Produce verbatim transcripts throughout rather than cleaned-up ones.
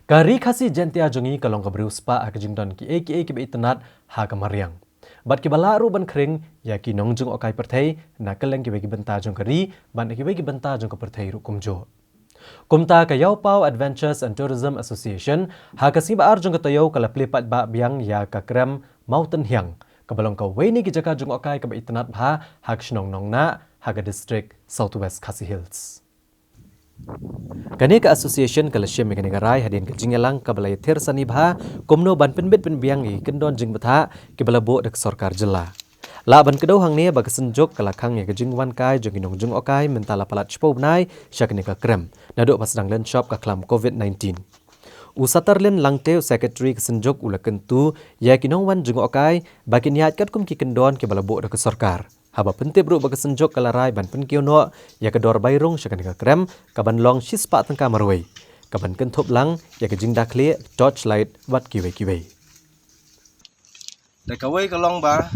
Ka Ri Khasi Jaintia jong ngi ka long ka briew spah ha ka jingdon kiei kiei kiba itynnad ha ka mariang bad kiba lah ruh ban khring ïa ki nongjngohkai pyrthei na kylleng kiwei ki bynta jong ka ri bad na kiwei ki bynta jong ka pyrthei ruh kumjuh. Kumta ka Ïawpaw Adventures and Tourism Association ha ka sngi ba ar jong ka taïew ka la plie paidbah biang ïa ka krem Mawtynhiang, kaba long kawei na ki jaka jngohkai kaba itynnad bha ha ka shnong Nongnah ha ka district South West Khasi Hills. Kane ka association ka la shim ïa kane ka rai hadien ka jingïalang kaba la ïathir sani bha kumno ban pynbit pynbiang ïa ki kyndon jingbthah kiba la buh da ka sorkar jylla. Lah ban kdew hangne ba ka Synjuk ka la khang ïa ka jingwan kai jong ki nongjngohkai mynta la palat shiphew bnai sha kane ka krem naduh ba sdang lynshop ka khlam covid nineteen. U Satarlin Langte, u Secretary ka Synjuk, u la kyntu ïa ki nongwan jngohkai ba kin ïaid katkum ki kyndon kiba la buh da ka sorkar, haba pyntip ruh ba ka Synjuk ka la rai ban pynkiew noh ïa ka dor bai rung sha kane ka krem kaban long shispah tyngka marwei, kaban kynthup lang ïa ka jingda khlieh, torchlight bad kiwei kiwei. Da kawei ka long ba,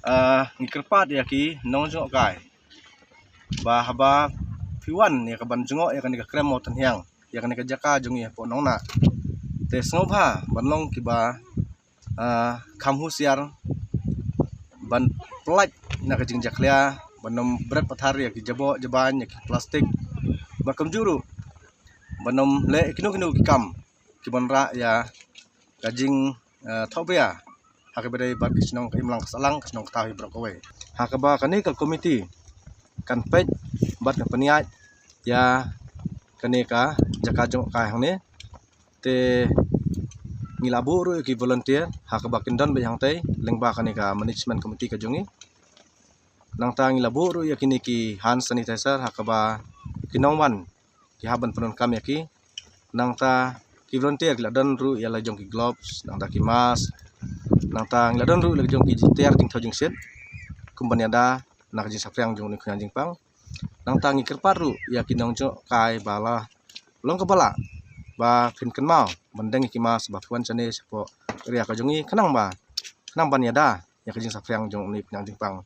ah, ngi kyrpad ïa ki nongjngohkai ba haba phi wan ïa kaban jngoh ïa kane ka krem Mawtynhiang, ïa kane ka jaka jong ngi hapoh Nongnah, te sngewbha ban long kiba, ah, kham husiar, ban pyllait na ka jingjakhlia, ban ym bret pathar ïa ki jaboh jabain, ïa ki plastik, bad kumjuh ruh ban ym leh kino kino ki kam kiban rah ïa ka jing, eh, thohbria ha kaba ïadei bad ka shnong, ka imlang ka sahlang, ka shnong ka thaw hi baroh kawei. Ha kaba kane ka komiti kan peit bad kan pynïaid ïa kane ka jaka jngohkai hangne, te ngi la buh ruh ïa ki volunteer ha kaba kin don beit hangtei lyngba kane ka management committee ka jong ngi. Nangta ngi la buh ruh ïa kine ki hand sanitizer ha kaba ki nongwan ki hap ban pyndonkam ïa ki. Nangta ki volunteer ki la don ruh ïa la jong ki gloves, nangta ki mask, nangta ngi la don ruh ïa la jong ki jingtiar jingthaw jingshit kum ban ïada na ka jingsaphriang jong une u khñiang jingpang. Nangta ngi kyrpad ruh ïa ki nongjngohkai ba la long kaba lah ba phin kynmaw ban deng ïa ki mask ba phi wan shane shapoh area ka jong ngi, khnang ba, khnang ban ïada ïa ka jingsaphriang jong une u khñiang jingpang.